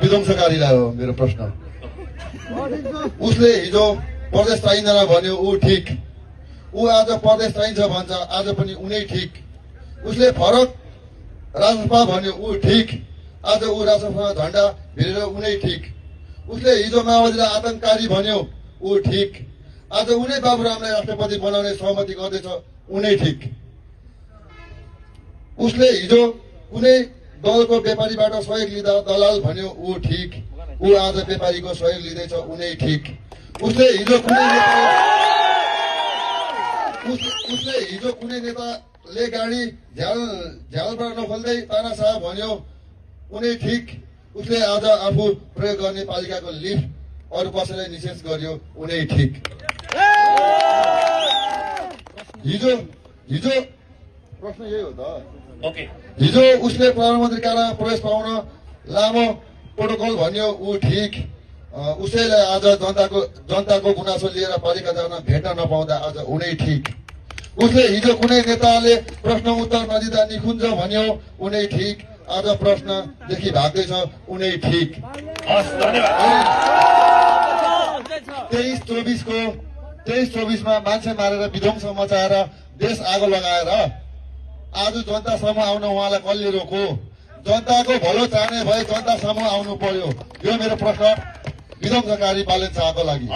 विध्वंसकारीलाई हो मेरो प्रश्न। उसले हिजो प्रदेश चाहिँदैन भन्यो, ऊ ठिक। ऊ आज प्रदेश चाहिन्छ भन्छ, आज पनि उनै ठिक। उसले फरक राजसभा भन्यो, ऊ ठिक। आज ऊ राजसभामा झण्डा भिरेर उनै ठिक। उसले हिजो माओवादीलाई आतंककारी भन्यो, ऊ ठिक। आज उनै बाबुरामलाई राष्ट्रपति बनाउने सहमति गर्दैछ, उनै ठिक। उसले हिजो कुनै दलको व्यापारीबाट सहयोग लिँदा दलाल भन्यो, ऊ ठिक। ऊ आज व्यापारीको सहयोग लिँदैछ, उनै ठिक। उसले हिजो कुनै नेताले गाडी झ्यालबाट नखोल्दै तानाशाह भन्यो, उनै ठिक। उसले आज आफू प्रयोग गर्ने पालिकाको लिफ्ट अरू कसैलाई निषेध गर्यो, उनै ठिक। हिजो प्रश्न यही हो त। हिजो उसले प्रधानमन्त्री कार्यालयमा प्रवेश पाउन लामो प्रोटोकल भन्यो, ऊ ठिक। उसैलाई आज जनताको गुनासो लिएर पालिका जान भेट्न नपाउँदा आज उनै ठिक। उसले हिजो कुनै नेताले प्रश्न उत्तर नदिँदा निकुञ्ज भन्यो, उनै ठिक। आज प्रश्नदेखि भाग्दैछ, उनै ठिक। 23-24मा मान्छे मारेर विध्वंस मचाएर देश आगो लगाएर आज जनता समूह आउन उहाँलाई कसले रोको? जनताको भलो चाहने भए जनता समूह आउनु पर्यो। यो मेरो प्रश्न विध्वंसकारी बालन शाहको लागि।